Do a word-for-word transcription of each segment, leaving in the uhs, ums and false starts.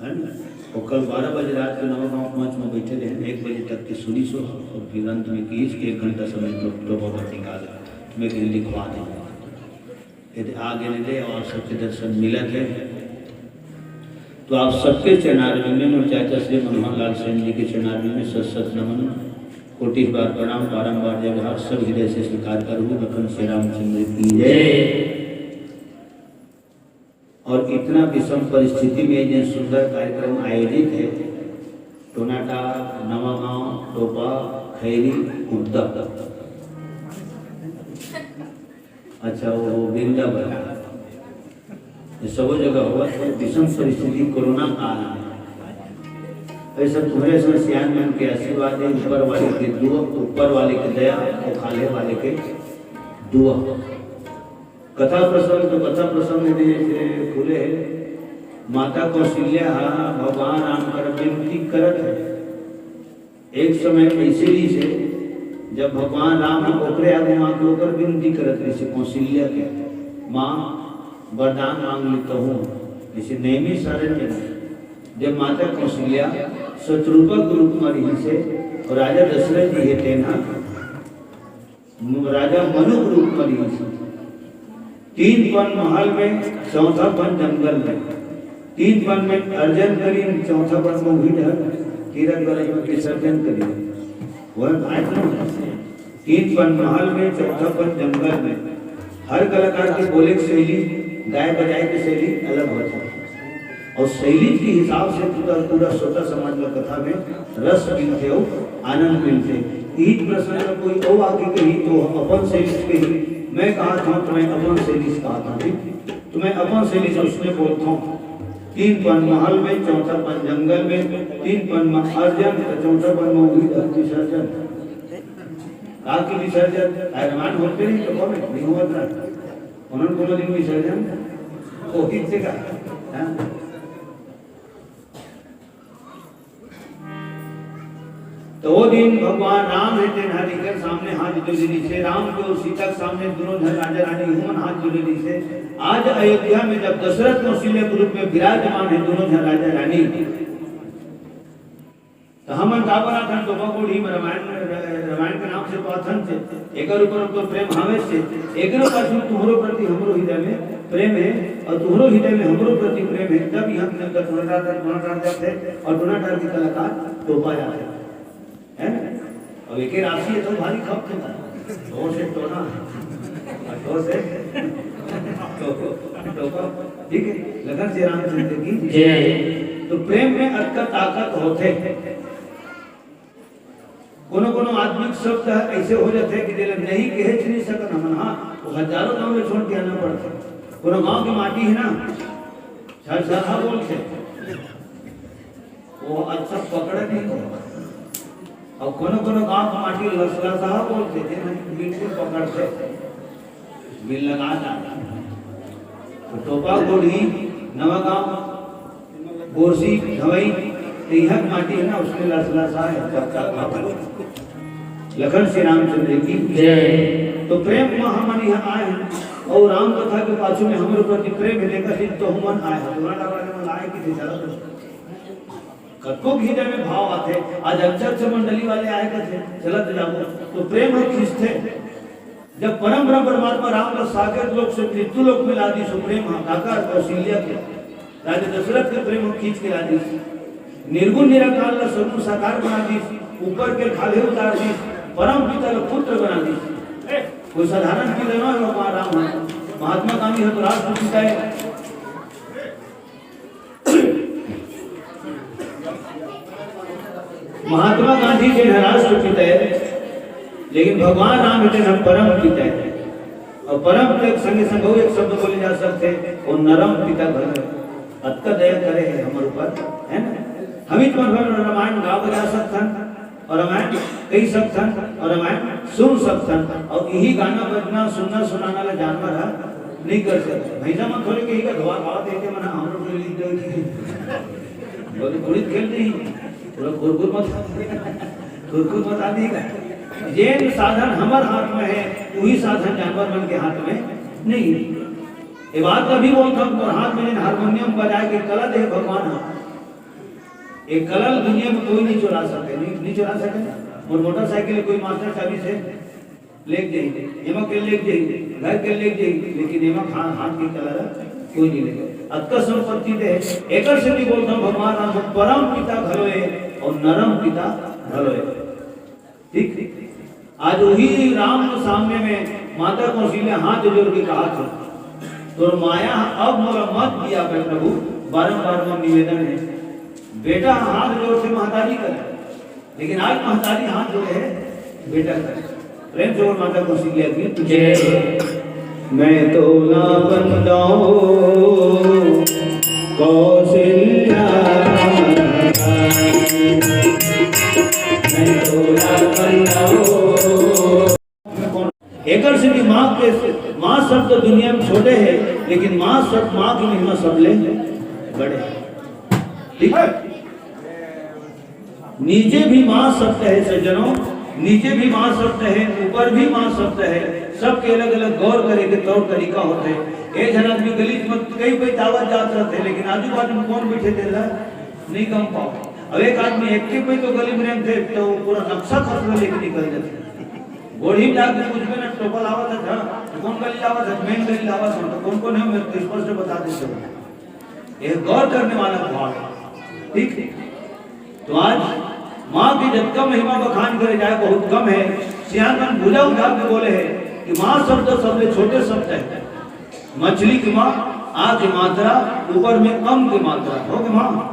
है ना? और कल बारह बजे रात के नवा गांव मंच में बैठे रहे, एक बजे तक के सुनी सो, और फिर अंत में किस के एक घंटा समय तो, तो बहुत निकाल, मैं कहीं लिखवा देंगे। यदि आगे नहीं दे और सबके दर्शन मिलत है, तो आप सबके चरणारविंद में और चाचा श्री मनोहर लाल सेन जी के चरणारविंद में सत सत नमन, कोटि बार प्रणाम, बारंबार जय जोहार, सब हृदय से स्वीकार करूँ। लखन श्री रामचंद्र की जय। और इतना विषम परिस्थिति में जो सुंदर कार्यक्रम आयोजित है, टोनाटा, नवागांव, टोपा, खैरी, कुर्दा, अच्छा, वो वृंदावन, ये सबो जगह हुआ, तो विषम परिस्थिति कोरोना काल में। ऐसा तुम्हारे ऐसा सियान मन के आशीर्वाद है, ऊपर वाले के दुआ, ऊपर वाले के दया और खाले वाले के दुआ। कथा प्रसंग तो कथा प्रसंग में जैसे खुले है, माता कौशल्या हा भगवान राम कर विनती करत है। एक समय ऐसे ही से, जब भगवान राम ह ओकरे आगू माँ के ओकर विनती करत रहिसे कौशल्या के, "माँ, वरदान मांग लेता हूँ।" ऐसे नेमी सारे में जब माता कौशल्या शत्रुपा के रूप में रहिसे और राजा दशरथ जी हे तेन ह राजा मनु के रूप में रहिसे। तीन पन महल में, चौथा पन जंगल में। तीन पन में अर्जन करीन, चौथा पन मौगी डहर तीरथ बरस में विसर्जन करीन। वह भाषण है। तीन पन महल में, चौथा पन जंगल में। हर कलाकार के बोले के शैली, गाय बजाए के शैली अलग होता है। और शैली के हिसाब से पूरा, पूरा श्रोता समाज में कथा में रस मिलथे अउ आनंद मिलथे। इही प्रसंग में कोई अउ आके कही तो अपन शैली से कही, मैं कहा था तो मैं अपन शैली से कहा था, ठीक? तो मैं अपन शैली से उसने बोलता हूँ, तीन पन महल में, चौथा पन जंगल में, तीन पन म-, अर्जन, चौथा पन मौगी धन विसर्जन। का की विसर्जन? अरे रामायण होते नहीं तो कौन है? नहीं हुआ था। उन्होंने कोनो दिन विसर्जन? वो किससे का? हाँ? तो वो दिन भगवान राम हे तेन हर इकर सामने हाथ जोड़े रहिसे, राम के और सीता के सामने दोनों झन राजा रानी हुमन हाथ जोड़े रहिसे। आज अयोध्या में जब दशरथ कौशल्या के रूप में विराजमान है दोनों झन राजा रानी, तो हमन का बनाथन, टोपा कोड़ी में रामायण, रामायण के नाम से पाथन से, एकर ऊपर तो प्रेम हावे से, एकरो पाछू तुम्हरो प्रति हमरो हृदय में प्रेम है और तुम्हरो हृदय में हमरो प्रति प्रेम है, तब यहाँ तक टोनाटार, टोनाटार जाते और टोनाटार के कलाकार टोपा जाते। है ना? अब एक राशि है तो भारी खप के था। दो से टोना, और दो से टोपा, ठीक है? लखन श्री रामचंद्र की जय। तो प्रेम में अतका ताकत होथे। कोनो कोनो आदमी के शब्द ऐसे हो जाथे कि जेला नहीं कहे नहीं सकत हमन, हाँ, वो हजारों गांव में छोड़ के आना पड़थे। कोनो गांव की माटी है ना, झरझरा बोलथे, वो अच्छा पकड़ नहीं हो। और कोनो कोनो गांव की माटी लसलसा बोलथे, जे बिल्कुल पकड़थे। बिल लगा था। तो टोपा कोड़ी, नवागांव, गोरसी, धवई, तो यहाँ की माटी है ना, उसमें लसलसा है, चकचक भाव है। लखन श्री रामचंद्र की जय। तो प्रेम में हमन यहाँ आए हैं और राम कथा के पाछू में हमरो प्रति प्रेम है, देखा सिर्फ तो हमन आए हैं, तुम्हारा वाले मन आए कि थे, चलो तो कतको भी हृदय में भाव आथे, आज अच्छे अच्छे मंडली वाले आए कथे, चलत जाबो, तो प्रेम ह खींचथे। जब परम ब्रह्म परमात्मा राम ला साकेत लोक से मृत्यु लोक में ला दिस, प्रेम ह काकर कौशल्या के, राजा दशरथ के प्रेम ह खींच के ला दिस। निर्गुण निराकार ला सगुण साकार बना दिस, ऊपर के खाल्हे उतार दिस, परम पिता ला पुत्र बना दिस। कोई साधारण पिता ना हो, राम ह। महात्मा गांधी ह तो राष्ट्रपिता है। महात्मा गांधी के राष्ट्रपिता है, लेकिन भगवान राम के हम परम पिता है। और परम पिता के संगे संग अउ एक शब्द बोले जा सकथे, वो नरम पिता घर है। अतका दया करे है हमर ऊपर, है ना? हम ही तो रामायण गा बजा सकथन, और रामायण कही सकथन, और रामायण सुन सकथन, और यही गाना बजना, सुनना, सुनाना ला जानवर है नहीं कर सकता। भैंसा मन थोड़े कही का धोआ खावा देते मना हम लोग के लिए तो बोले, "थोड़ी खेल रही, थोड़ा कुरकुर मत, कुरकुर मत आदमी का।" जे साधन हमर हाथ में है, वही साधन जानवर मन के हाथ में नहीं है। ये बात अभी बोलता हूँ, पर हाथ में हारमोनियम बजाए के कला दे भगवान है। एक कला ल दुनिया में कोई नहीं चुरा सके, नहीं, नहीं चुरा सके। मोर मोटरसाइकिल कोई मास्टर चाबी से लेग जाही, एमा के लेग जाही, घर के लेग जाही, लेकिन एमा हाथ, हाथ के कला ल कोई नहीं लेगे। अतका संपत्ति दे हे, एकर सेती बोलथन भगवान राम ह परम पिता घलो ए अउ नरम पिता घलो ए। ठीक? आज वही राम के सामने में माता कौशल्या हाथ जोड़ के कहा था, "तोर माया अब मोला मत दिया बे प्रभु, बारंबार मोर निवेदन है।" बेटा हाथ जोड़ के महतारी करे, लेकिन आज महतारी हाथ जोड़े है बेटा करे। प्रेम से बोल माता कौशल्या की जय। मैं तो ना बंदा हूँ कौशल्या, मैं तो ना बंदा हूँ। एकर से भी माँ के, माँ शब्द दुनिया में छोटे है, लेकिन माँ शब्द, माँ की महिमा सबले बड़े है। ठीक है, नीचे भी माँ शब्द है सज्जनों, नीचे भी माँ शब्द है, ऊपर भी माँ शब्द है। सबके अलग अलग गौर करे के तौर तरीका होते हैं। एक जन आदमी गली में कई पे दावत जात रहते हैं, लेकिन आजू बाजू में कौन बैठे थे ला, नहीं गम पाओ। अब एक आदमी एक के पे तो गली में रहते तो पूरा नक्शा खसरा लेके निकल जाते। गोड़ी में जाके कुछ भी ना टोपा लावा था, हाँ, तो कौन गली लावा था, मेन गली लावा था, तो कौन कौन है, मैं तो स्पष्ट बता देते हो। ये गौर करने वाला भाव है। ठीक? तो आज माँ की जतका महिमा बखान करे जाए, बहुत कम है। सियान मन भुजा उठा के बोले हैं कि माँ शब्द सबले छोटे शब्द है। मछली की माँ, आ की मात्रा, ऊपर में अम की मात्रा, हो गए माँ।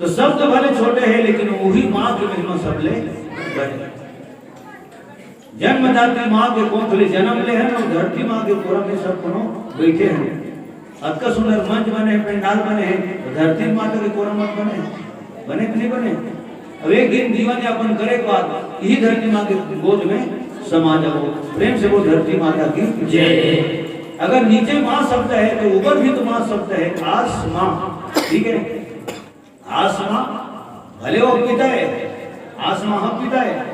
तो शब्द भले छोटे हैं, लेकिन वही माँ की महिमा सबले बड़े। जन्मदात्री माँ के कोख ले जन्म ले हैं और धरती माँ के कोरा में सब कोनो बैठे हैं। अतका सुंदर मंच बने हैं, पंडाल बने हैं, तो धरती माता के कोरा मत बने, बने कि नहीं बने? अब एक दिन जीवन यापन करे के बाद यही धरती माँ के गोद में समा जाओ। प्रेम से बोल, धरती माता की जय। अगर नीचे माँ शब्द है तो ऊपर भी तो माँ शब्द है, आस माँ। ठीक है, आस माँ, भले वो पिता है, आस माँ हम पिता है,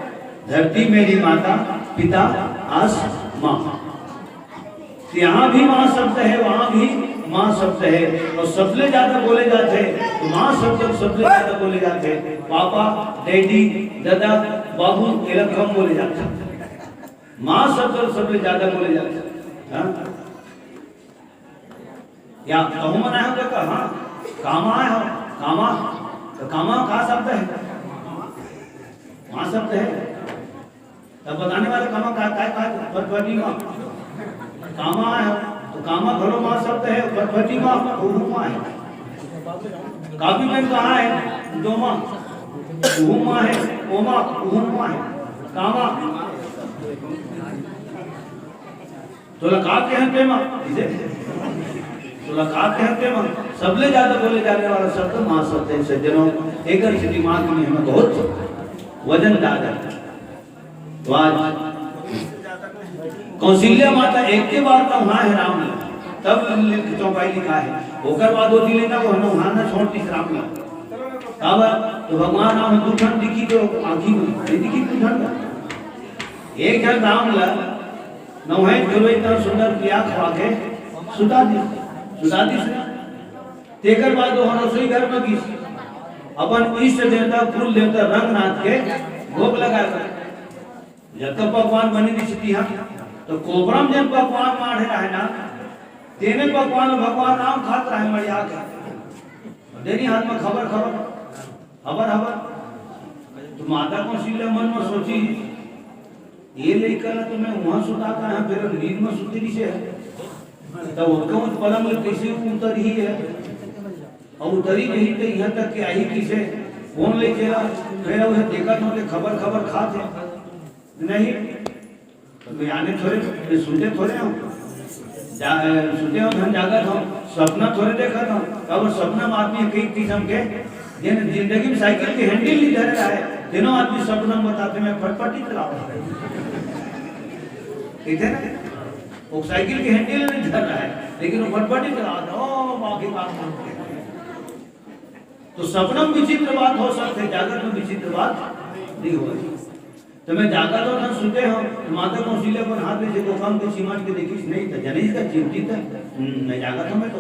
धरती मेरी माता, पिता आस माँ। तो यहाँ भी माँ शब्द है, वहाँ भी माँ शब्द है, और सबले ज्यादा बोले जाते हैं, तो माँ शब्द सबले ज्यादा बोले जाते हैं। पापा, डैडी, दादा, बाबू, ये लोग कम बोले जाते हैं। माँ शब्द सबले ज्यादा बोले जाते हैं। हाँ? या कहूँ मन आए हो तो कहा, हाँ, कामा आए हो, कामा, तो कामा का शब्द है? माँ शब्द है। तब बताने वाले कामा का, का, का, फटफटी माँ। कामा आए हो, तो कामा घरो माँ शब्द है, फटफटी माँ, ओहू माँ है। काफी पेन कहाँ है? डोमा, ओहू माँ है, ओमा, ओहू माँ है। कामा। तोला का कहे तेमा, इसे? तोला का कहे तेमा? सबले ज्यादा बोले जाने वाला शब्द माँ शब्द है, सज्जनों। एकर से दिमाग में हमें बहुत वजनदार है। तो आज कौशल्या माता एक के बार तो वहाँ है राम ला, तब लिख-, चौपाई लिखा है। ओकर बाद वो दिले ना, वो हमें वहाँ ना छोड़ दिस राम ला। काबर? तो भगवान राम दू ठन दिखी तो आँखी में, नहीं दिखी दू ठन का। एक जन राम ला नौहे घलो इतना सुंदर पिया खवा के सुता दिस, सुता दिस। तेकर बाद वो रसोई घर में गिस, अपन इष्ट देवता, कुल देवता रंगनाथ के भोग लगाए। जब तक पकवान बने नहीं सकती है, तो कोपरा में जब पकवान माढ़े रहे ना, तेने पकवान भगवान राम खात रहे मड़िया के। देनी हाथ में खबर, खबर, खबर, खबर। तो माता कौशल्या मन में सोची, ये लइका ला तो मैं वहाँ सुता था, यहाँ फिर नींद में सुते नहीं से है। तब उसका उस पलंग में कैसे उतर ही है, और उतरी नहीं तो यहाँ तक के आई किसे, फोन ले चला, फिर उसे देखा था कि खबर, खबर खात है। नहीं, तो मैं आने थोड़े, मैं सुते थोड़े हूँ। जा-, सुते हूँ, हम जागत हूँ, सपना थोड़े देखत हूँ। अब सपना में आदमी कई किस्म के, जेन जिंदगी में साइकिल के हैंडल नहीं धरे रहे, तीनों आदमी सपना में बताते, "मैं फटफटी चलाओ।" ठीक है ना? वो साइकिल के हैंडल नहीं धर रहा है, लेकिन वो फटफटी चला रहा है। ओ, बाकी बात मानते हैं। तो सपना में विचित्र बात हो सकते, जागत में विचित्र बात नहीं हो रही। तो मैं जागत हूँ, सुते हूँ, तो माता कौशल्या अपन हाथ में से गोकाम के चिमट के देखिस, नहीं तो जनिस का चिमटी था। हम्म, मैं जागत हूँ, मैं तो।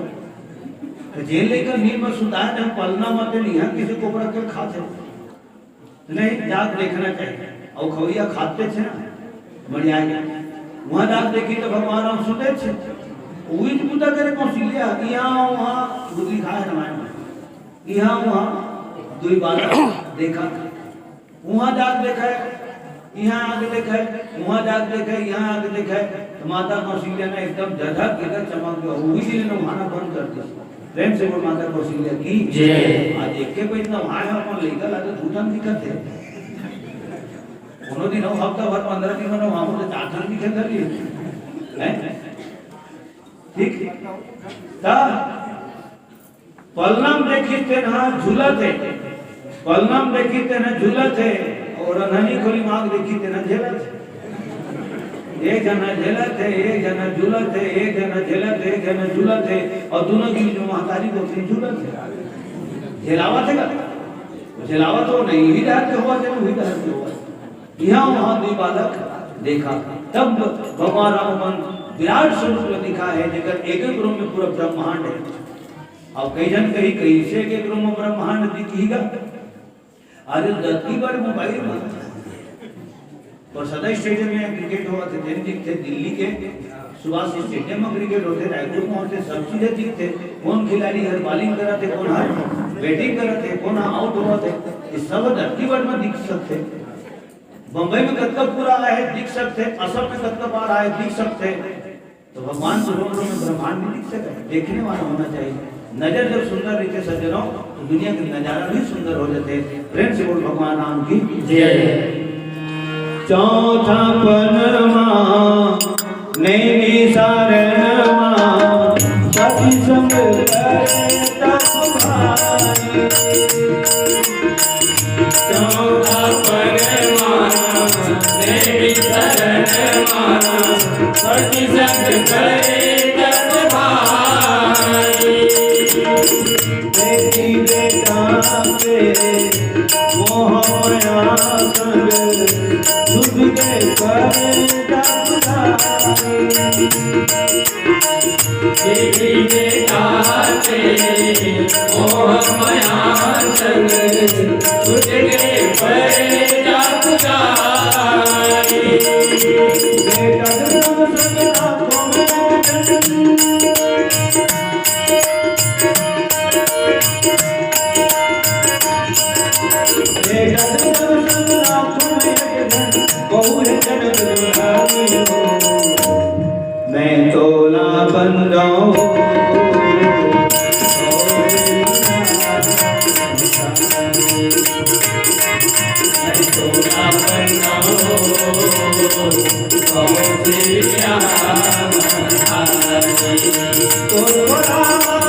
जेन लइका नींद म सुताय न, पलना म तेन इहाँ किसे कोपरा के खाथे। नहीं, जाके देखना चाहिए। अउ खवैया खाते थे ना, बढ़िया है। वहाँ जाके देखी तो भगवान राम सुते थे। उही तो पूजा करे कौशल्या, यहाँ वहाँ, वो लिखा है रामायण में। यहाँ वहाँ दुई बालक देखा। वहाँ जाके देखा है, यहाँ आके देखा है, वहाँ जाके देखा है, यहाँ आके देखा है। तो माता कौशल्या ने एकदम झटक के चमक गया, उही दिन नहाना बंद कर दिया। प्रेम से बोल माता कौशल्या की जय। आज एक के पे इतना वहाँ है, अपन लइका ला तो दू ठन दिखत है। कोनो दिन हो हफ्ता भर, पंद्रह दिन में वहाँ बोले चार ठन दिखे लगी। हैं? ठीक? ता पलना म देखिस तेन ह झूलत हे, पलना म देखिस तेन ह झूलत हे, अउ रंधनी खोली म आके देखिस तेन ह झेलत हे। एक झन ह झेलत हे, एक झन ह झूलत हे, एक झन ह झेलत हे, एक झन ह झूलत हे, अउ दूनों के बीच में महतारी गोतनी झूलत हे। झेलावत हे का? झेलावत हो नहीं, इही डहर के होवत हे, उही डहर के होवत हे। यहाँ वहाँ दुई बालक देखा, तब भगवान राम मन विराट स्वरूप में दिखा है, जेकर एक एक रूम में पूरा ब्रह्मांड है। अब कई झन कही, "कइसे एक एक रूम में ब्रह्मांड दिखही गा?" अरे, दत्ती बड़ मोबाइल में। पर सदा स्टेडियम में क्रिकेट होवत हे, तेन दिखथे, दिल्ली के सुभाष स्टेडियम में क्रिकेट होथे, रायपुर में होथे, सब चीजें दिखथे। कौन खिलाड़ी हर बॉलिंग करत हे, कौन हर बैटिंग करत हे, कौन आउट होवत हे, ये सब दत्ती बड़ में दिख सकथे। बम्बई में कतका पूरा आए हे, दिख सकथे, असम में कतका बाढ़ आए हे, दिख सकथे। तो भगवान के रूप में ब्रह्मांड भी दिख सके, देखने वाला होना चाहिए। नजर जब सुंदर रहिथे सज्जनों, तो दुनिया के नजारा भी सुंदर हो जाथे। प्रेम से बोल भगवान राम की जय। चौथा पनमा नैनी सारणमा, सती संग करे तब भाई। चौथा पनमा नैनी सारणमा, सती संग करे तब भाई। बेटी बेटा के मोह माया संग, छूट के करे तब भाई। बेटी बेटा के मोह माया संग, छूट के परे जा पुजारी। बेटा जन्म संग आँखों में, बेटा जन्म संग आँखों में, बहू है जन्म दुलारी हो। मैं तोला बंदाऊं। मैं तोला बंदाऊं। कौशल्या महारानी। तो तोला बंदाऊं।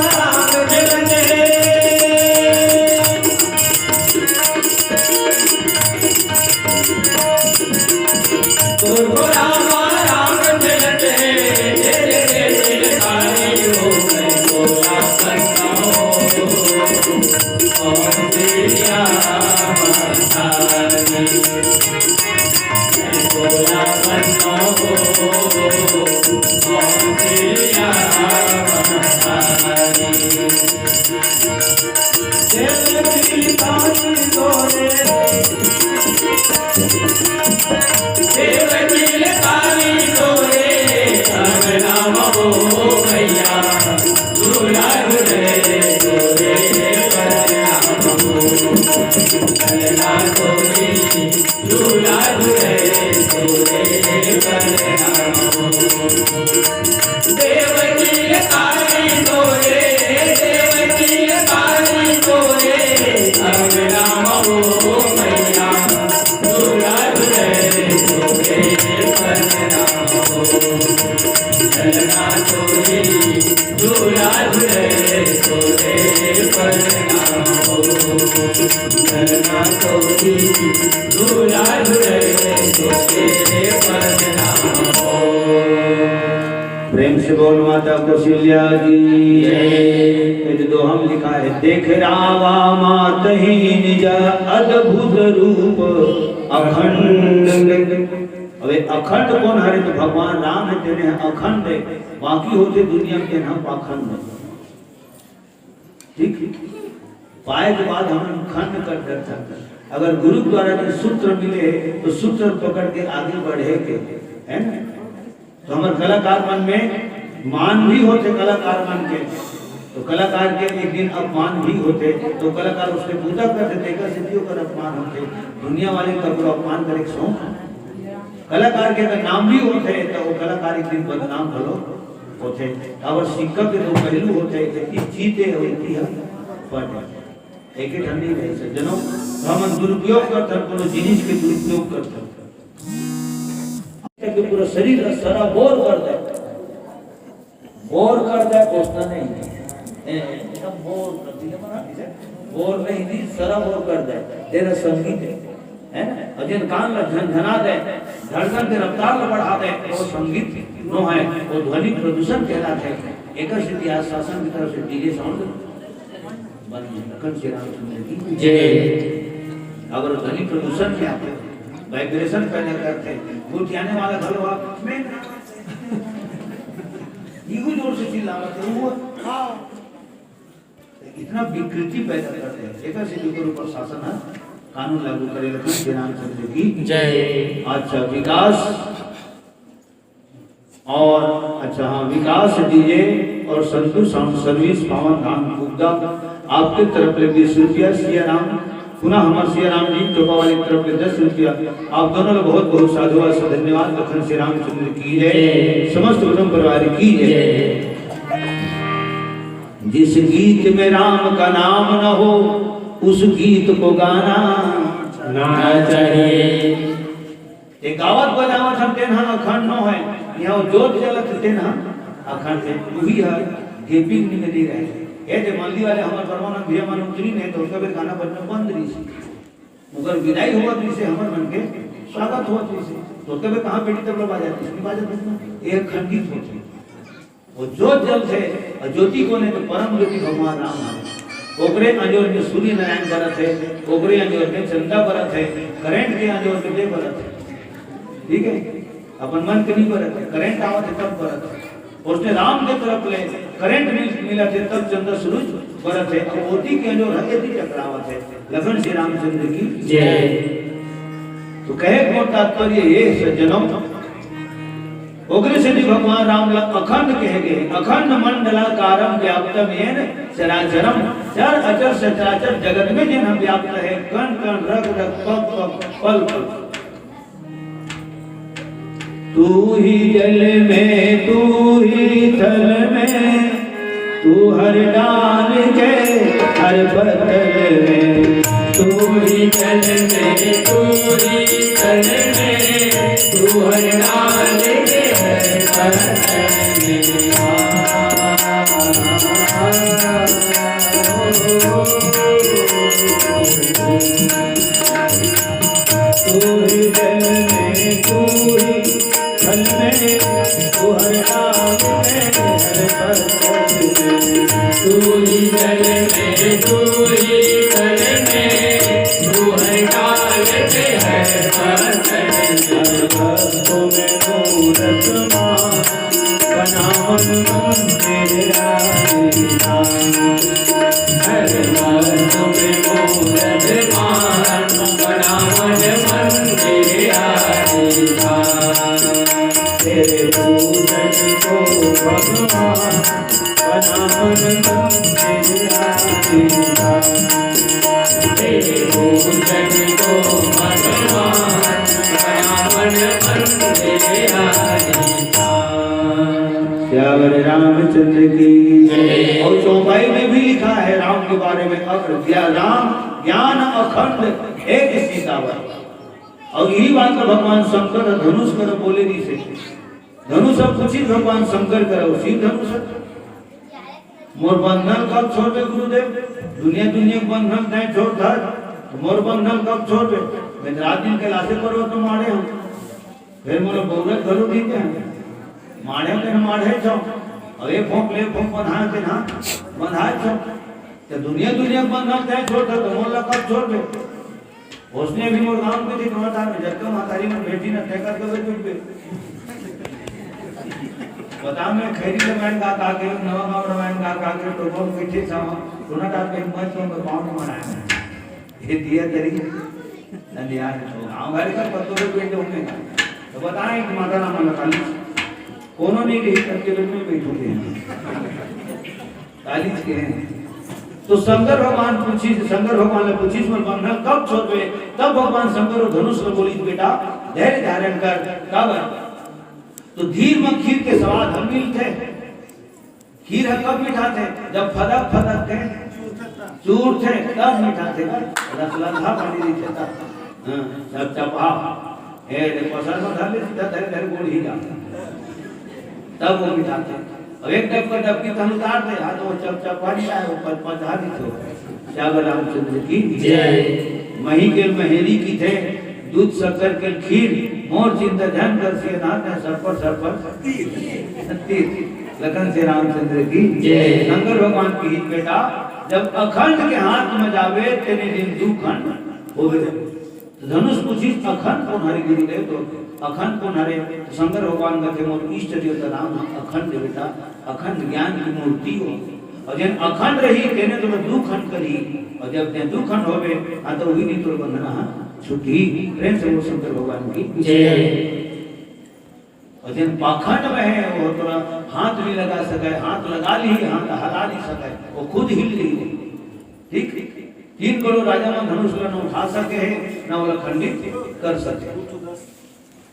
प्रेम से बोल माता कौशल्या की जय। ये तो दोहा में लिखा है, "देख रावा मात ही निज अद्भुत रूप अखंड।" अबे अखंड कोन हरे? तो भगवान राम हे, तेने अखंड हे, बाकी होथे दुनिया के नाम पाखंड। ठीक, पाए के बाद हमन खंड कर डरथन। अगर गुरु द्वारा जो सूत्र मिले हे, तो सूत्र पकड़ के आगे बढ़े के, है ना? तो हमर कलाकार मन में मान भी होथे कलाकार मन के, तो कलाकार के एक दिन अपमान भी होथे, तो कलाकार उसके पूजा करथे, तेकर सेती ओकर अपमान होथे। दुनिया वाले ककरो अपमान करे के शौक, कलाकार के अगर नाम भी होथे, तो वो कलाकार एक दिन बदनाम घलो होथे। काबर सिक्का के दो पहलू होथे, एक ही जीते और एक ही पड़े। एक ही ठंडी रहे से जनो, तो हमन दुरुपयोग करथन, कोनो जिनिस के दुरुपयोग करथन। के पूरा शरीर ला सराबोर कर दे, बोर कर दे, बोलता नहीं है। ए, एकदम बोर कर दिया, मना नहीं है। बोर नहीं दी, सराबोर कर दे। तेरा संगीत है, है ना? और जिन कान ला झनझना दे, धड़कन के रफ्तार ला बढ़ा दे, वो संगीत नो है, वो ध्वनि प्रदूषण कहलाते हैं। एकर सेती आज शासन की तरफ से डीजे साउंड बंद है। लखन श्री रामचंद्र की जय। अगर ध्वनि प्रदूषण में आते, वाइब्रेशन पैदा करते, गोठियाने वाला घलो आप में ईगो जोर से चिल्लावत है, वो हाँ। इतना विकृति पैदा करते हैं, एकर सेती ओकर ऊपर शासन है, कानून लागू करे। लखन श्री रामचंद्र की जय। अच्छा, विकास और, अच्छा, हाँ, विकास डीजे और संतु साउंड सर्विस, पावन धाम कुद्दा, आपके तरफ ले बीस रुपया, सिया राम, पुनः हमार सिया राम जी टोपा वाली तरफ ले दस रुपया। आप दोनों ला बहुत बहुत साधुवाद से धन्यवाद। लखन श्री रामचंद्र की जय, समस्त कुटुंब परिवार की जय। जिस गीत में राम का नाम न हो, उस गीत को गाना ना चाहिए। ये गावत बजावत हम तेन ह अखंड नो है, यहाँ जोत जलत तेन ह अखंड है, वही है। गेपिंग में नहीं रहे। ये जे मंडी वाले हमारे परमानंद भैया मन उतरी नहीं, तो उसका फिर गाना बजना बंद रही थी। उनकर विदाई हुआ तो इसे हमर मन के स्वागत हुआ तो इसे, तो कभी कहाँ बेटी तबला बाजा, इसमें बाजा बजना, ये खंडित होते। वो जोत जलथे, और ज्योति कोन हे? तो परम ज्योति भगवान राम है। ओकरे अंजोर में सूर्य नारायण बरत है, ओकरे अंजोर में चंदा बरत है, करंट के अंजोर में दे बरत है। ठीक है, अपन मन के नहीं बरत है, करंट आवत है तब बरत है। उसने राम के तरफ ले करंट मिल, मिलत है तब चंदा सूरज बरत है। अब ओती के अंजोर है, यदि टकरावत है। लखन श्री रामचंद्र की जय। तो कहे को तात्पर्य ये सज्जनों, ओकरे सेती भगवान राम ला अखंड कहे गए, अखंड मंडलाकारम व्याप्तम येन चराचरम, चर अचर सचराचर जगत में जेन ह व्याप्त है, कण कण रग रग पग पग पल पल। तू ही जल में, तू ही थल में, तू हर डाल के हर पत्थर में। तू ही जल में, तू ही थल में, तू हर डाल के हर पत्थर में। तू ही जल में, तू ही थल में, तू हर डाल में, हर पत्थर में। तू ही जल में, तू ही थल में, तू हर डाल में, हर पत्थर में। हर वस्तु में मूरत मान, बनावन मंदिर आदि स्थान। हर वस्तु में मूरत मान, बनावन मंदिर आदि स्थान। तेरे पूजन को भगवान, बनावन मंदिर आदि स्थान। तेरे पूजन को भगवान, बनावन मंदिर आदि स्थान। सियावर रामचंद्र की जय। और चौपाई में भी लिखा है राम के बारे में, अग्र दिया राम ज्ञान अखंड एक सीतावर। और यही बात का भगवान शंकर धनुष कर बोले नहीं से। धनुष अब पूछी भगवान शंकर करा, उसी धनुष। मोर बंधन कब छोड़बे गुरुदेव? दुनिया दुनिया के बंधन तय छोड़ धर, तो मोर बंधन कब छोड़बे? मैं तो रात दिन कैलाशे पर्वत में माढ़े हूँ, फिर मोला बौरत घलो ठीक है, माढ़े के माढ़े छो, और एक भोंक ले भोंक बंधाए के ना बंधाए छो, तो दुनिया दुनिया के बंधन तय छोड़ धर, तो मोला कब छोड़बे? उसने भी मोर गांव के थी, तुम्हारे तार में जब तुम हतारी में बैठी ना, तय कर दो, बैठ गए। बता, मैं खैरी रामायण गा गा के, नवा गांव रामायण गा गा के, टोपा में बैठे था वहाँ। कोरोना काल के हिम्मत तो मैं पाँव में मनाया। ये दिया तेरी नंदिया ने तो गाँव घर का पत्तों के पेट होंगे ना। तो बताएं कि माता राम ने काली कोनो नहीं रही, सबके लोग में बैठोगे। काली के हैं। तो शंकर भगवान पूछी, शंकर भगवान ने पूछी, "मैं बंधन कब छोड़बे?" तब भगवान शंकर और धनुष ने बोली, "बेटा, धैर्य धारण कर।" कब? तो धीर में खीर के स्वाद हम मिलते हैं। खीर ह कब मिठाथे? जब फदक फदक के चूरथे, तब मिठाथे। रसलंघा पानी नहीं देता। हाँ, जब चपा, ए, रे पसर में धर ले, सीधा धरे धरे गोड़ ही जा। तब वो मिठाथे। अब एक डबका डबकी तन उतार दे, हाँ, तो वो चप चपा नहीं आए, वो पच पचा नहीं थे। श्याम रामचंद्र की जय। मही के महेली की थे, दूध शक्कर के खीर, मोर चिंता ध्यान कर सियनाथ ने सर पर, सर पर तीर। लखन से रामचंद्र की जय। शंकर भगवान की हित बेटा, जब अखंड के हाथ में जावे, तेने दिन दू खंड होवे। तो धनुष पूछी, "अखंड कोन हरे गुरुदेव?" तो अखंड कोन हरे? तो शंकर भगवान कहते, "मोर इष्ट देवता राम है, अखंड बेटा, अखंड ज्ञान की मूर्ति हो।" और जब अखंड रही, तेने तो दू खंड करी। और जब ते दू खंड होवे, हाँ, तो वही दिन तोर बंधना, हाँ, छुट्टी। प्रेम से बोल शंकर भगवान की जय। और जब पाखंड में है, वो तोरा हाथ नहीं लगा सके, हाथ लगा ली, हाथ हला नहीं सके, वो खुद हिल गई। ठीक? तीन करोड़ राजा मन धनुष ला न उठा सके है, न ओला खंडित कर सके।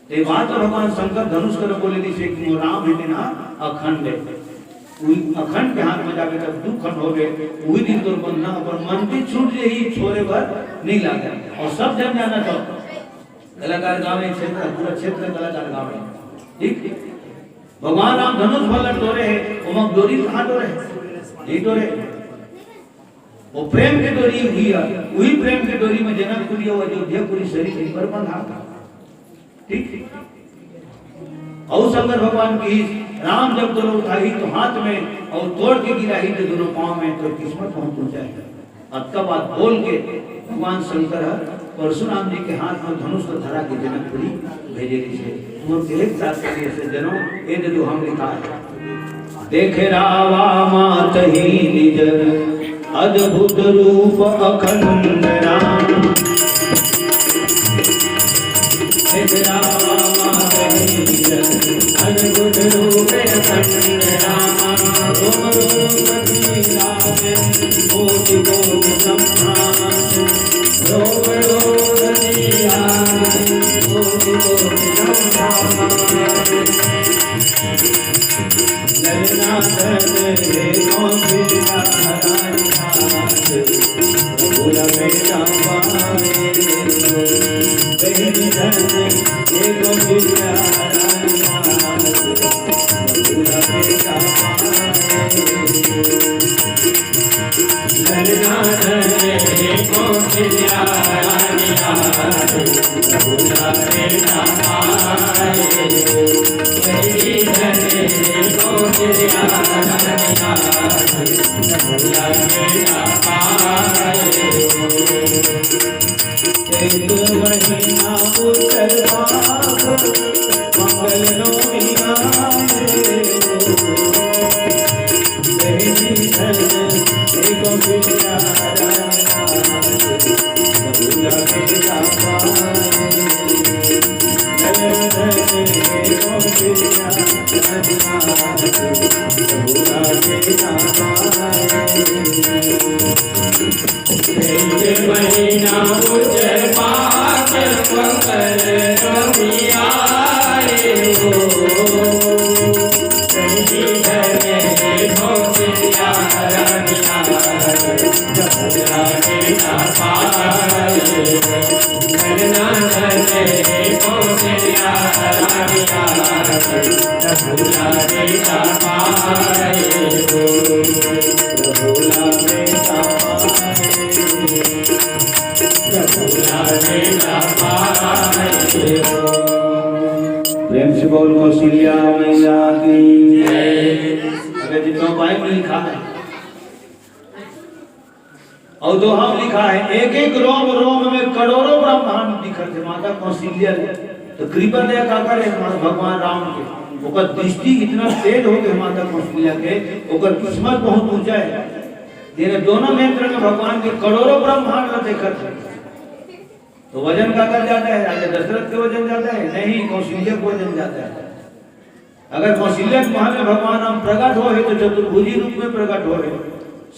ते बात तो भगवान शंकर धनुष कर बोले, जैसे कि वो राम है ना, अखंड है। वही अखंड के हाथ में जाके जब दू खंड हो गए, वही दिन तोर बंधना, अपन मन भी छूट जाही, छोड़े भर नहीं लागे। और सब जन जाना तो कलाकार गाँव में क्षेत्र, पूरा क्षेत्र कलाकार गाँव में। ठीक? भगवान राम धनुष भला टोरे है, ओमा डोरी कहाँ टोरे है? नहीं टोरे। वो प्रेम के डोरी हुई है, वही प्रेम के डोरी में जनकपुरी और अयोध्यापुरी सरी एक बार बंधा। ठीक? और शंकर भगवान की, राम जब दोनों उठाई तो हाथ में और तोड़ के गिराही तो दोनों पाँव में, तो किस्मत पहुंच जाए। अतका बात बोल के भगवान शंकर ह परशुराम जी के हाथ में धनुष ल धरा के जनकपुरी भेजे रहिसे। तुम एक साथ करिए से जनो, ये दे दो हम लिखा है। देखे रावा मात ही निज अद्भुत रूप अखंड नाम। देखे रावा मात ही निज अद्भुत रूप अखंड नाम। रोम रोम कोटि कोटि ब्रह्मांड। रोम रोम कोटि कोटि ब्रह्मांड। ललना धन हे कौशल्या रानी हाथ, प्रभु लपेटा पाए। बहनी धन हे कौशल्या रानी हाथ, प्रभु लपेटा पाए। एक महीना उत्तर भाग मंगल नवमी गाए। महीना उच्च पाठ मंगल रवि आए हो। प्रेम से बोल कौशल्या मैया की। अरे जितना पाए लिखा है। और जो हम लिखा है, एक एक रोम रोम में करोड़ों ब्रह्मांड दिखत है। माता कौशल्या तो कृपा दया का करे भगवान राम के, ओकर दृष्टि इतना तेज हो गए माता कौशल्या के, ओकर किस्मत बहुत ऊंचा है। तेने दोनों नेत्र में भगवान के करोड़ों ब्रह्मांड ला देखत हे। तो वजन काकर जादा हे? राजा दशरथ के वजन जादा हे? नहीं, कौशल्या के वजन जादा हे। अगर कौशल्या के महल में भगवान राम प्रकट होहे तो चतुर्भुजी रूप में प्रकट होहे,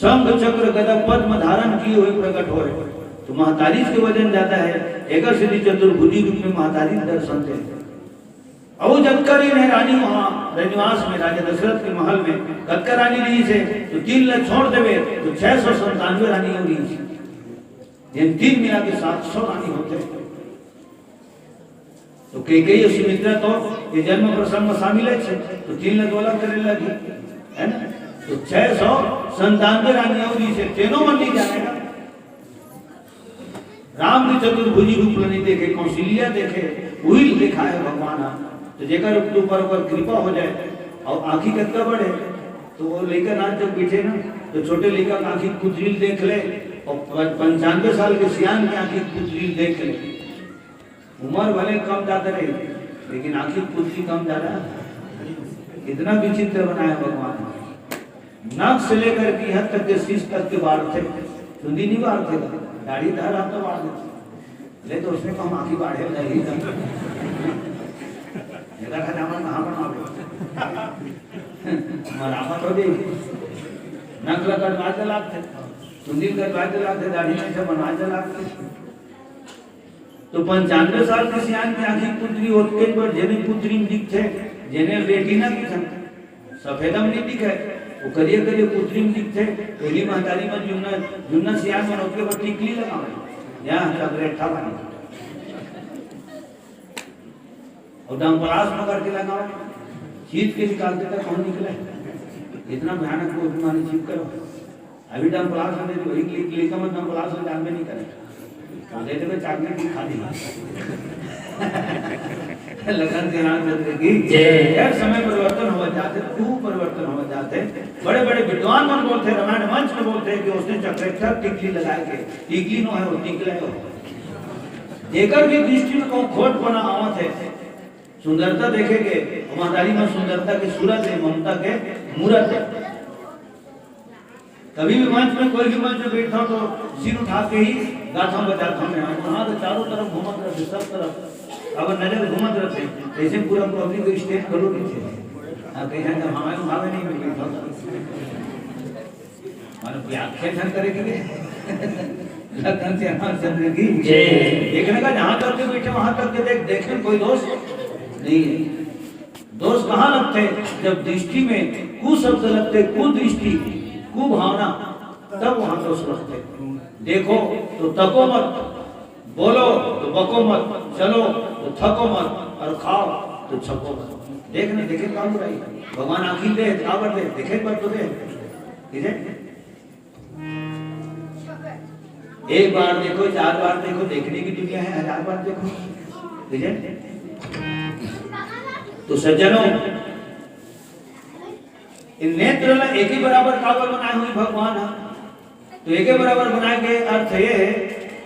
शंख चक्र गदा पद्म धारण किए हुए प्रकट होहे, तो महतारी के वजन जादा हे। एकर सेती चतुर्भुजी रूप में महतारी के दर्शन दे। अउ जतका दिन हे रानी वहाँ रनिवास में, राजा दशरथ के महल में कतका रानी रहिस हे, तो तीन ला छोड़ देबे तो छह सौ संतानवे रानी अउ रहिस हे। जेन तीन मिला के सात सौ रानी होथे। तो कैकेयी अउ सुमित्रा तो ये जन्म प्रसंग में शामिल हे, तो तीन ला दो ला करे लगी, है ना? तो छह सौ संतानवे रानी अउ रहिस हे, तेनो मन नहीं जानेगा। राम के चतुर्भुजी रूप ल नहीं देखे, कौशल्या देखे, उही ल दिखाए भगवान ह। तो जेकर ऊपर ओकर कृपा हो जाए, अउ आँखी कतका बड़े, तो वो लइका नाच जब बैठे ना, तो छोटे लइका के आँखी पुतली ल देख ले, अउ प-, पंचानवे साल के सियान के आँखी पुतली ल देख ले। उम्र भले कम जादा रहे, लेकिन आँखी पुतली कम जादा, इतना विचित्र बनाया भगवान। नाक से लेकर के यहाँ तक के शीश तक के बाल थे, चुंदी नहीं बाल थे, दाढ़ी धारा तो बाल थे। ले तो उसमें तो हम आँखी बाढ़े नहीं था। मेरा घर हमारा कहाँ बना लो? मरामत हो गई। नक ला कटवा के लागथे, चुंदी कटवा के लागथे, दाढ़ी में से बनवा के लागथे। तो पंचानवे साल के सियान के आँखी पुतली होत के पर जेने पुतली में दिखथे, जेने रेटिना दिखथे, सफेदम नहीं दिखे, वो करिया करिया पुतली में दिखथे। पहली महतारी मन जुन्ना, जुन्ना सियान मन होत के पर टिकली लगावे, यहाँ चकरेठा बने। और डम्पलास पकड़ के लगावे, चीज के निकालते तक कौन निकले? इतना भयानक को माने चीज करो। अभी डम्पलास में देखो, एक ले-, लेकर मैं डम्पलास में जानबे नहीं करे। तो दे देवे चाकलेट भी खा ली। लखन के रामचंद्र की जय। यार, समय परिवर्तन हो जाथे, खूब परिवर्तन हो जाथे। बड़े-बड़े विद्वान मन बोलथे, रामायण मंच में बोलथे कि उसने चक्रेश्वर टिकली लगाए के, टिकली नो है, वो टिकले हो। जेकर भी दृष्टि में कहूँ खोटपना आवत हे, सुंदरता देखे के, महतारी में सुंदरता के सूरत हे, ममता के मूरत हे। कभी भी मंच में, कोई भी मंच में बैठता हूँ तो सिर उठा के ही गाथा बजाता हूँ मैं। वहाँ तो चारों तरफ घूमत रहते, सब तरफ अगर नजर घूमत रहते, जैसे पूरा पब्लिक स्टेज घलो नहीं थे। हाँ, कहीं जाकर हमारे उठावे नहीं मिल रही था। माने व्याख्या झन करे के लिए। लखन से हमारे चंद्र की जय। देखने का जहाँ तक के बैठे, वहाँ तक के देख, देखे कोई दोष नहीं है। दोष कहाँ लगथे? जब दृष्टि में कुशब्द लगथे, कुदृष्टि, कुभावना, तब वहाँ दोष लगथे। देखो तो तको मत, बोलो तो बको मत, चलो तो थको मत, और खाओ तो छको मत। देखने देखे काम बुराई। भगवान आँखी दे, काबर दे, देखे पर तो दे। ठीक है? एक बार देखो, चार बार देखो, देखने की दुनिया है, हजार बार देखो। ठीक है? तो सज्जनों, इन नेत्र ला एक ही बराबर काबर बनाए हुए भगवान है। तो एक ही बराबर बनाए के अर्थ ये है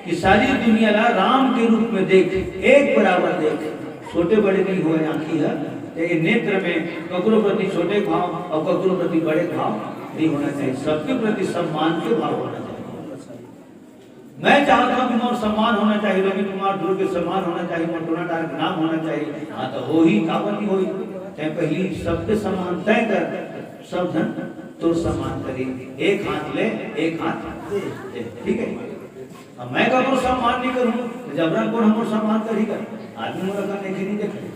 कि सारी दुनिया ला राम के रूप में देख, एक बराबर देख, छोटे बड़े नहीं होए आँखी है। तो ये नेत्र में ककरो प्रति छोटे भाव और ककरो प्रति बड़े भाव नहीं होना चाहिए, सबके प्रति सम्मान के भाव होना चाहिए। मैं चाहता हूँ कि मोर सम्मान होना चाहिए, रवि कुमार ध्रुव के सम्मान होना चाहिए, मोर टोना डार के नाम होना चाहिए। हाँ, तो हो ही, काबर नहीं होई? तय पहली सबके सम्मान तय कर, सब जन तोर सम्मान करी। एक हाथ ले, एक हाथ दे, ठीक है? अब मैं ककरो सम्मान नहीं करूँ, तो जबरन कौन हमर सम्मान करी कर? आदमी मोला का देखे नहीं देखे।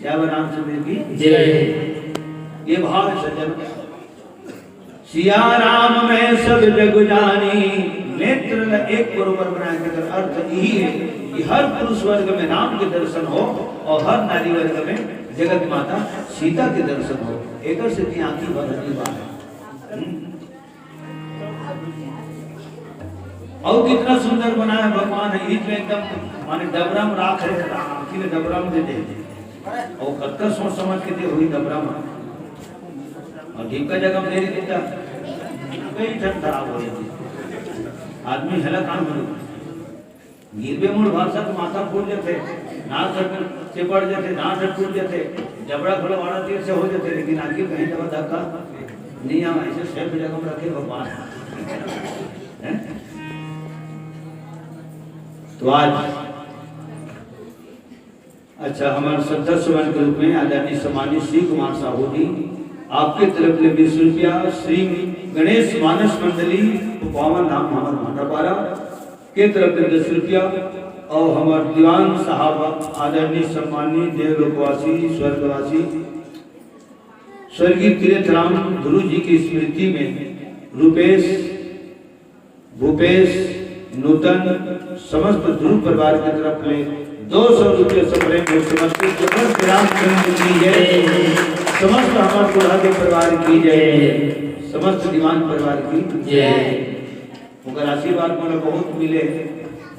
जय रामचंद्र की जय। ये भाव है सज्जन। सिया राम में सब जग जानी, नेत्र ल एक बरोबर बनाए के अर्थ यही है कि हर पुरुष वर्ग में राम के दर्शन हो और हर नारी वर्ग में जगत माता सीता के दर्शन हो। एकर से भी आँखी भर हरी बात है। हम्म। और कितना सुंदर बनाया भगवान है, ईद में एकदम माने डबरम राख है, आँखी में डबरम दे दे। और कतका सोच समझ के दे हुई डबरम। और ढीम का जगह में दे देता, कई ठन खराब हो जाती। आदमी हला काम हो जाता। गिरबे मुड़ भाषा तो माथा फूट जाते, नाक से पड़ जाते, दांत से टूट जाते, जबड़ा खुलवाना तीर से हो जाते, लेकिन आखिर कहीं जगह धक्का नहीं आवा। ऐसे सेफ जगह में रखे भगवान। हैं? तो आज अच्छा, हमारे श्रद्धा सुमन के रूप में आदरणीय सम्मानित श्री कुमार साहू जी, आपके तरफ ले बीस रुपया, श्री गणेश मानस मंडली, पावन धाम हमार भाटापारा के तरफ ले दस रुपया, और हमार दीवान साहब आदरणीय सम्मानित देवलोकवासी स्वर्गवासी स्वर्गीय तीर्थ राम गुरु जी की स्मृति में रूपेश, भूपेश, नूतन, समस्त ध्रुव परिवार की तरफ ले दो सौ रुपये सप्रेम भेंट समर्पित। जगत राम चंद्र की जय, समस्त हमार कोल्हाटी परिवार की जय, समस्त दीवान परिवार की जय। ओकर आशीर्वाद मोला बहुत मिले।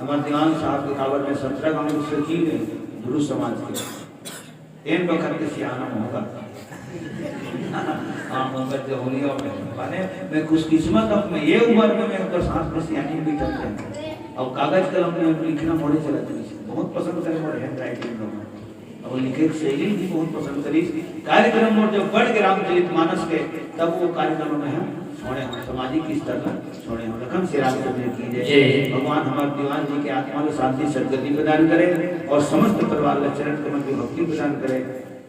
हमार दीवान साहब के काबर में सत्रह गांव के सचिव है गुरु समाज के। एन बखत के सियाना होगा। हाँ, मोहब्बत के होलिया में। माने, मैं खुशकिस्मत हूँ, मैं ये उम्र में मैं उनका साथ में सियानी भी करते हैं। और कागज कलम में लिखना मोड़े चला था, बहुत पसंद करे मोड़े handwriting लोग। और लिखे के शैली भी बहुत पसंद करी। कार्यक्रम मोर जब बढ़ के रामचरित मानस के, तब वो कार्यक्रम में हम छोड़े हम सामाजिक स्तर पर छोड़े हम। लखन श्री रामचंद्र की जय। जय। भगवान हमारे दीवान जी के आत्मा को शांति सदगति प्रदान करे और समस्त परिवार ला चरण कमल की भक्ति प्रदान करे,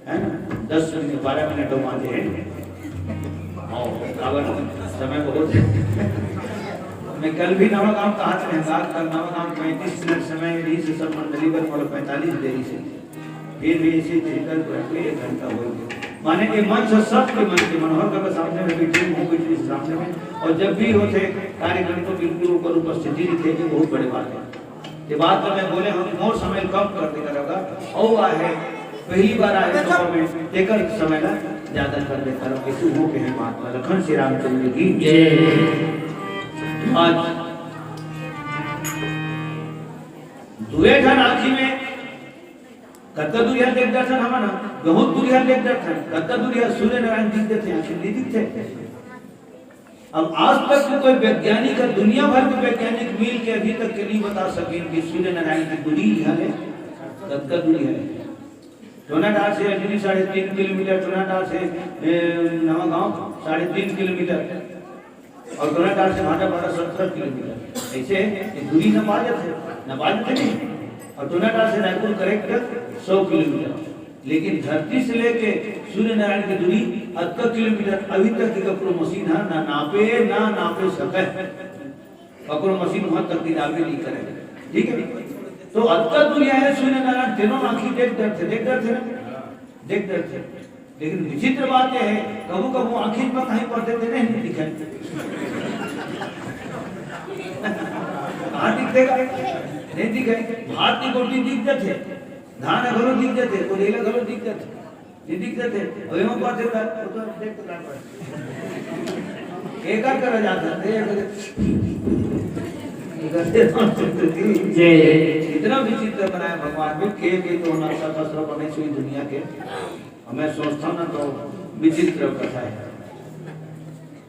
है ना? दस मिनट, बारह मिनट हो बांचे हैं। आओ, काबर समय बहुत है। मैं कल भी नवा गांव कहा था, रात का नवा गांव पैंतीस मिनट समय रही से सब मंडली पर, बोले पैंतालीस देरी से। फिर भी इसी तरीका से एक घंटा हो गया। माने के मन से सबके मन के मनोहर का सामने में बैठे, मुंह बैठे सामने में, और जब भी होते कार्यक्रम तो बिल्कुल ऊपर उपस्थिति रही थे, ये बहुत बड़ी बात है। ये बात तो मैं बोले हम मोर समय कम कर देकर होगा, और आए है पहली बार आए तो मैं तेकर समय ना ज्यादा कर देता रहूं। किसी हो के है बात पर लखन श्री रामचंद्र की जय। आज दुए ठन आँखी में कतका दूरिहा देख डरथन हमन ह? बहुत दूरिहा देख डरथन। कतका दूरिहा सूर्य नारायण दिख देथे, आखिर नहीं दिखते। अब आज तक के कोई वैज्ञानिक, दुनिया भर के वैज्ञानिक मिल के अभी तक के नहीं बता सके कि सूर्य नारायण की दूरी यहाँ है, कतका दूरी है। टोनाटार से अजनी साढ़े तीन किलोमीटर, टोनाटार से, ए, नवागांव साढ़े तीन किलोमीटर। और टोनाटार से भाटापारा सत्रह किलोमीटर। ऐसे ये दूरी नपा जाथे, नपा जाथे नहीं। और टोनाटार से रायपुर करेक्ट सौ किलोमीटर। लेकिन धरती से लेके सूर्य नारायण की दूरी अतका किलोमीटर अभी तक के ककरो मशीन है ना नापे, ना नापे सके। ककरो मशीन वहां तक की दावे नहीं करे। ठीक है, तो अतका दूरी है सूर्य नारायण, तेनो आंखी देख डरथे, देख डरथे ना। देख डरथे। लेकिन विचित्र बात यह है, कभू कभू आंखी में कहीं पड़थे ते नहीं दिखे। कहाँ दिखतेगा? नहीं दिखे। भात की गोटी दिख जाथे, धान घलो दिख जाथे, कोरेला घलो दिख जाथे, नहीं दिख जाथे। अबे वो बात है, वो तो देख तो काट पड़े। एकर करा जाता है, एकर, एकर से संस्कृति। जय। इतना विचित्र बनाया भगवान ने, के, के तो नक्शा शास्त्र बने सुई दुनिया के। हमें संस्था ना तो विचित्र कथा है।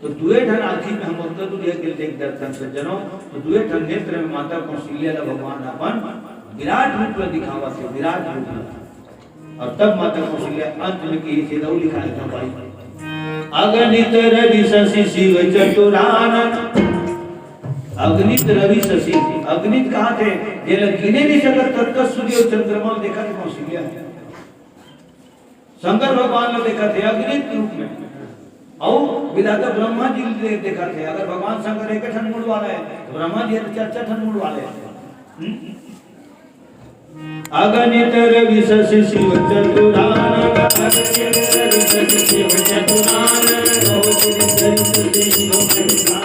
तो दुए ठन आँखी में हम ओतका दूरिहा के देख डरथन सज्जनों, तो दुए ठन नेत्र में माता कौशल्या ला भगवान अपन विराट रूप ला दिखावत हे, विराट रूप ला। और तब माता कौशल्या अंत में की सीधा लिखा है था भाई, अगणित रवि शशि शिव चतुरानन। अगणित रवि शशि, अगणित कहा थे, जेला गिने नहीं सकत, ततका सूर्य और चंद्रमा देखा थे कौशल्या। शंकर भगवान ला देखा थे अगणित रूप में, अउ विधाता ब्रह्मा जी ला देखा थे। अगर भगवान शंकर एक ठन मुड़ वाला है, तो ब्रह्मा जी तो चार चार ठन मुड़ वाले हैं। हम्म? अगणित रवि शशि शिव चतुरानन, अगणित रवि शशि शिव चतुरानन, बहुत दिन सरस्वती को महिमा।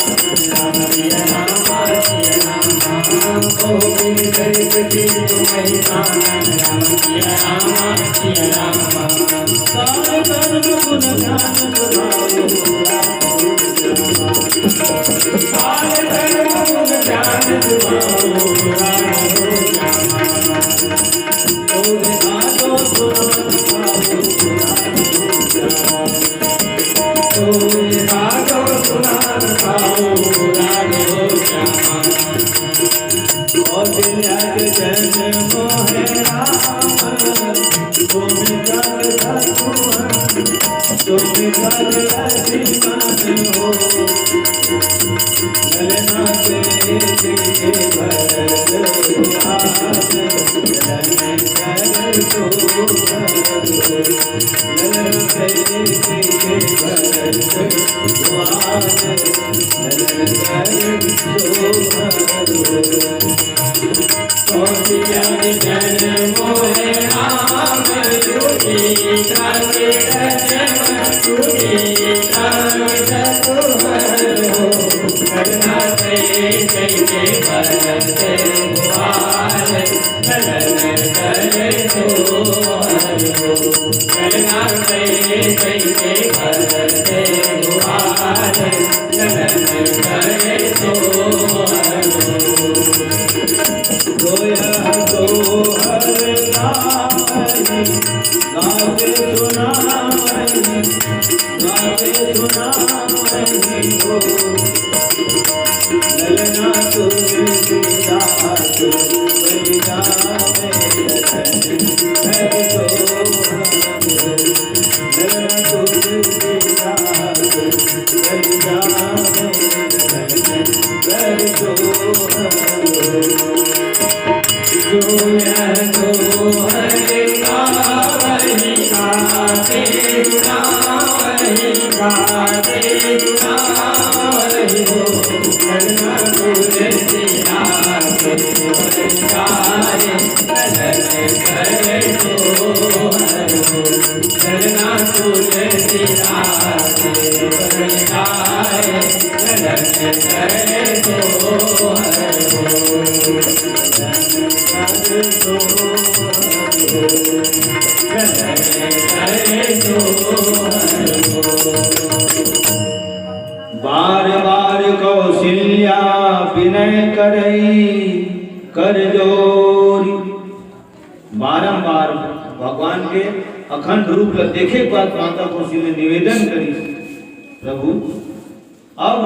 बार बार कौशल्या विनय करई कर जोरी। बारंबार भगवान के अखंड रूप ला देखे के बाद माता कौशल्या निवेदन करिस, प्रभु, अब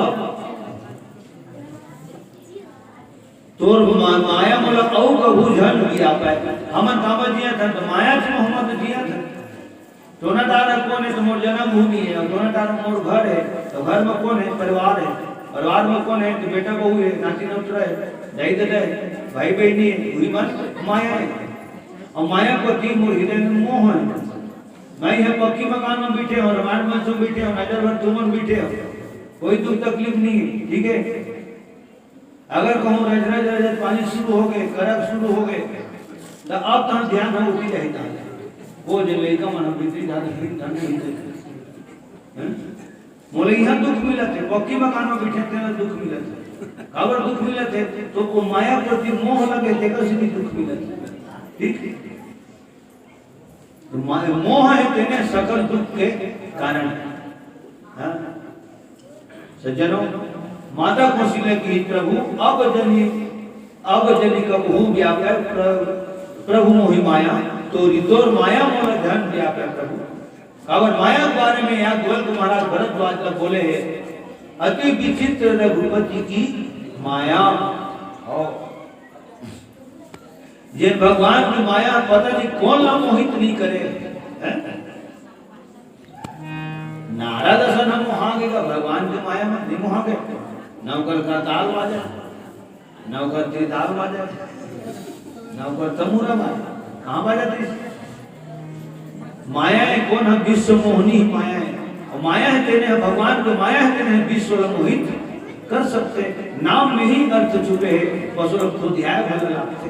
तोर मा-, माया मोला अउ कभू झन बियापय। हमन काबर जियत हन, त माया के मोह म तो जियत हन। टोना डार कोन हे, त मोर जन्मभूमि हे, अउ टोना डार मोर घर हे, त घर म कोन हे? परिवार हे। परिवार म कोन हे? त बेटा बहू हे, नाती नतुरा हे, दाई ददा हे, भाई बहिनी हे, उही मन माया हे। अउ माया प्रति मोर हृदय म मोह हे। मैं ह पक्की मकान म बइठे हंव, रामायण मंच म बइठे हंव, नजर भर तुमन बइठे हव, कोई दुख तकलीफ नहीं है, ठीक है। अगर कहूँ रज रज रज रज पानी शुरू हो गए, करक शुरू हो गए, त अब तहां ध्यान ह उठी जाही, तहां वो जे लइका मन ह भीतरी जात हे, ठंड नहीं होती। हैं? मोला इहां दुख मिलत हे, पक्की मकान म बइठे तेला दुख मिलत हे। काबर दुख मिलत हे? तो वो माया प्रति मोह लगे, तेकर से भी दुख मिलत हे। ठीक? तो मा-, मोह हे तेने सकल दुख के कारण। हाँ? सज्जनों, माता कौशल्या कहिस, प्रभु, अब जनि, अब जनि कबहू बियापय प्र-, प्रभु मोहि माया तोरी, तोर माया मोला झन बियापय प्रभु। काबर माया के बारे में या गोयल के महाराज भरद्वाज ला बोले हे, अति विचित्र रघुपति की माया। और जेन भगवान के माया पता नहीं कोन ला मोहित नहीं करे, हैं? नारद असन ह मोहा गे का भगवान के माया म नहीं मोहा गे। न ओकर करताल बाजा, न ओकर त्रिताल बाजा, न ओकर तमूरा बाजा। कहाँ बाजा त्रिस? माया हे कोन ह? विश्व मोहनी माया हे। अउ माया हे तेने ह, भगवान के माया हे तेने ह विश्व ला मोहित कर सकथे। नाम में ही अर्थ छुपे हे, पसुर खुद ध्याय भल लागथे।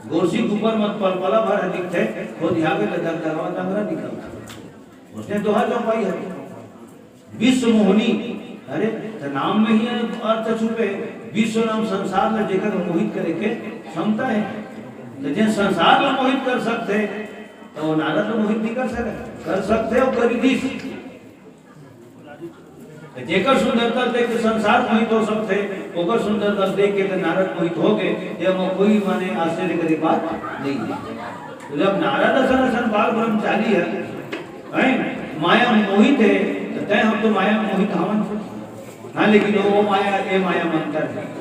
गोरसी के ऊपर म पलपला भर ह दिखथे, खुद ध्यावे त दगदगवा दंगरा निकलथे। उसने दोहा चौपाई है, विश्व मोहनी। अरे, त नाम में ही अर्थ छुपे हे। विश्व नाम संसार ला जेकर मोहित करे के क्षमता हे। त जेन संसार ला मोहित कर सकथे, त वो नारद ला मोहित नहीं कर सके? कर सकथे अउ करी दिस। त जेकर सुंदरता देख के संसार मोहित हो सकथे, ओकर सुंदरता देख के त नारद मोहित हो गे, ये म कोई माने आश्चर्य करे बात नहीं हे। तो जब नारद असन असन बाल ब्रह्मचारी हे, हैं, माया में मोहित हे, त तैं हम तो माया में मोहित हवन। हाँ, लेकिन वो माया, ये माया में अंतर हे।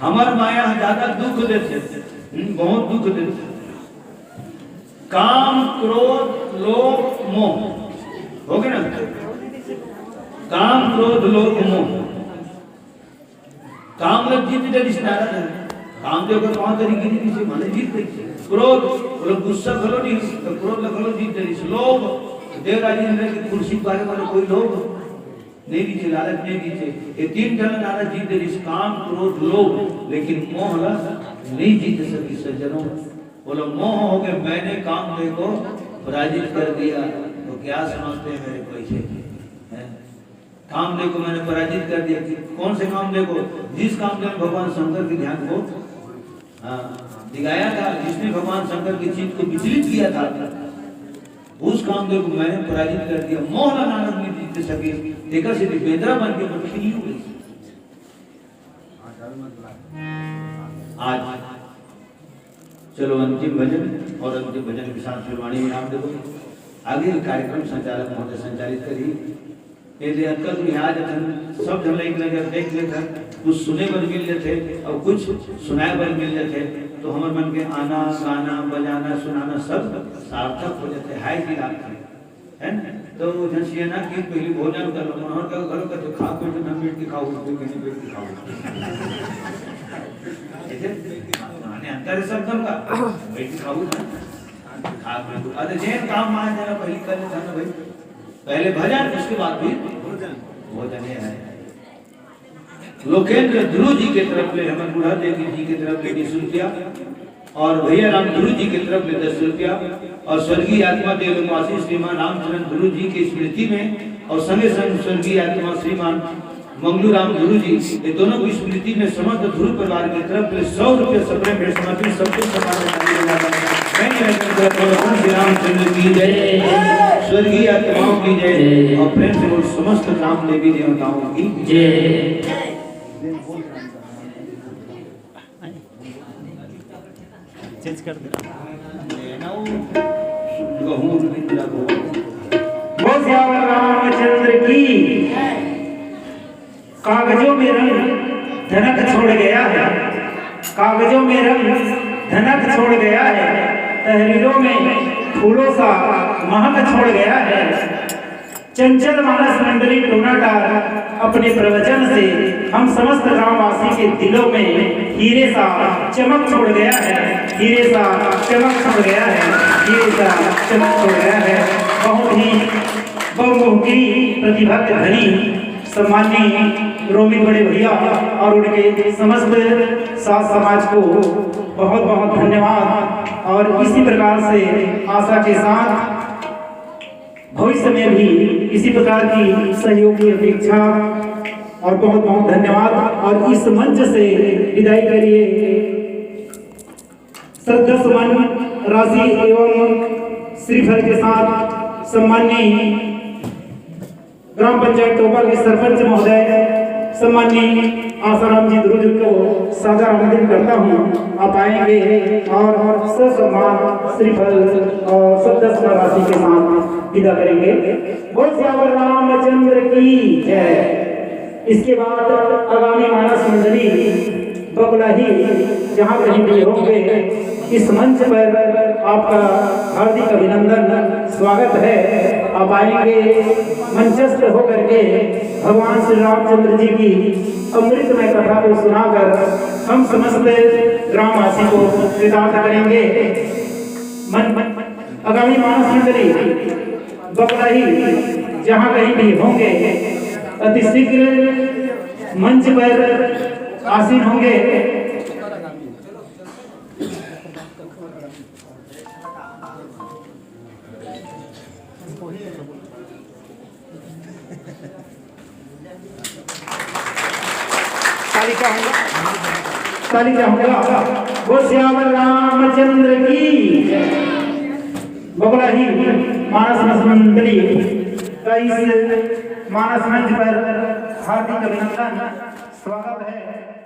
हमर माया ह ज्यादा दुख देथे, हम्म, बहुत दुख देथे। काम, क्रोध, लोभ, मोह, हो गे ना? काम, क्रोध, लोभ, मोह। काम ल जीत डरिस नारद ह। कामदेव के पांव तरी गिर गिस, माने जीत डरिस। क्रोध, ओला गुस्सा घलो नहीं, तो क्रोध ल घलो जीत डरिस। लोभ, देवराज इंद्र के कुर्सी के बारे में कोई लोभ नहीं रहिसे, लालच नहीं रहिसे। ये तीन ठन नारद जीत डरिस, काम, क्रोध, लोभ, लेकिन मोह ल नहीं जीत सकिस सज्जनों। बोलो, मोह हो गए, मैंने कामदेव को पराजित कर दिया। तो क्या समझते हैं मेरे को इसे? हैं? कामदेव को मैंने पराजित कर दिया। कि-, कौन से कामदेव को? जिस कामदेव ने भगवान शंकर के ध्यान को, हाँ, दिगाया था, जिसने भगवान शंकर के चित्त को विचलित किया था, उस कामदेव को मैंने पराजित कर दिया। मोह ला नारद नहीं जीत सके, तेकर से भी बेदरा बन के बटखिरी हो गई। आज चलो अंतिम भजन, और अंतिम भजन के साथ फिर वाणी विराम देबो। आगे कार्यक्रम संचालक महोदय संचालित करी। ये दे अतका दूर आज अथन सब झन लाइक नजर देख लेथन, कुछ सुने बर मिल लेथे और कुछ सुनाए बर मिल लेथे, तो हमर मन के आना, गाना, बजाना, सुनाना सब सार्थक हो जाथे, हाय की लागथे। है ना? तो वो झन सियाना कि पहले भोजन कर लो, मनोहर का घर का जो खा के जो ना बैठ के खाओ, कोई कहीं बैठ के खाओ। ऐसे माने अंतर है सब धर्म का, बैठ के खाओ ना। खा के तो, अरे जैन काम मान जाना पहले कर लेता ना भाई, पहले भजन, उसके बाद फिर भोजन। भोजन ये है। लोकेंद्र ध्रुव जी के तरफ ले, हमर बूढ़ा देवी जी के तरफ ले बीस रुपया, और भैया राम ध्रुव जी के तरफ ले दस रुपया, और स्वर्गीय आत्मा देव निवासी श्रीमान रामचंद्र ध्रुव जी की स्मृति में, और संगे संग स्वर्गीय आत्मा श्रीमान मंगलू राम ध्रुव जी, ये दोनों की स्मृति में समस्त ध्रुव परिवार की तरफ से सौ रुपये सप्रेम भेंट समर्पित। सबको समाज में ताली बजाकर मैं निवेदन करता हूँ, भगवान श्री रामचंद्र की जय, स्वर्गीय आत्माओं की जय, और प्रेम से बोल समस्त ग्राम देवी देवताओं की जय। चेंज कर दे। वो सियावर रामचंद्र की। कागजों में रंग धनक छोड़ गया है, कागजों में रंग धनक छोड़ गया है, तहरीरों में फूलों सा महक छोड़ गया है। चंचल मानस मंडली टोनाटार अपने प्रवचन से हम समस्त ग्रामवासी के दिलों में हीरे सा चमक छोड़ गया है, हीरे सा चमक छोड़ गया है, हीरे सा चमक छोड़ गया है। बहुत ही बहुमुखी प्रतिभा के धनी सम्माननीय रोमित बड़े भैया और उनके समस्त साथ समाज को बहुत बहुत धन्यवाद। और इसी प्रकार से आशा के साथ भविष्य में भी इसी प्रकार की सहयोग की अपेक्षा और बहुत बहुत धन्यवाद। और इस मंच से विदाई के लिए श्रद्धा सुमन राशि एवं श्रीफल के साथ सम्माननीय ग्राम पंचायत टोपा के सरपंच महोदय सम्माननीय आसाराम जी ध्रुव जी को सादर आमंत्रित करता हूँ। आप आएंगे और ससम्मान श्रीफल और श्रद्धा सुमन राशि के साथ विदा करेंगे। बोल सियावर रामचंद्र की जय। इसके बाद आगामी मानस मंडली बकुलाही जहाँ कहीं भी होंगे, इस मंच पर आपका हार्दिक अभिनंदन, स्वागत है। आप आएंगे, मंचस्थ होकर के भगवान श्री रामचंद्र जी की अमृतमय कथा को सुनाकर हम समस्त ग्रामवासी को कृतार्थ करेंगे। मन, मन, आगामी मानस मंडली बकुलाही जहाँ कहीं भी होंगे, अति शीघ्र मंच पर आसीन होंगे। ताली चाहूंगा, ताली चाहूंगा। वो सियावर रामचंद्र की। बकुलाही मानस मंडली का इस मानस मंच पर हार्दिक अभिनंदन, स्वागत है।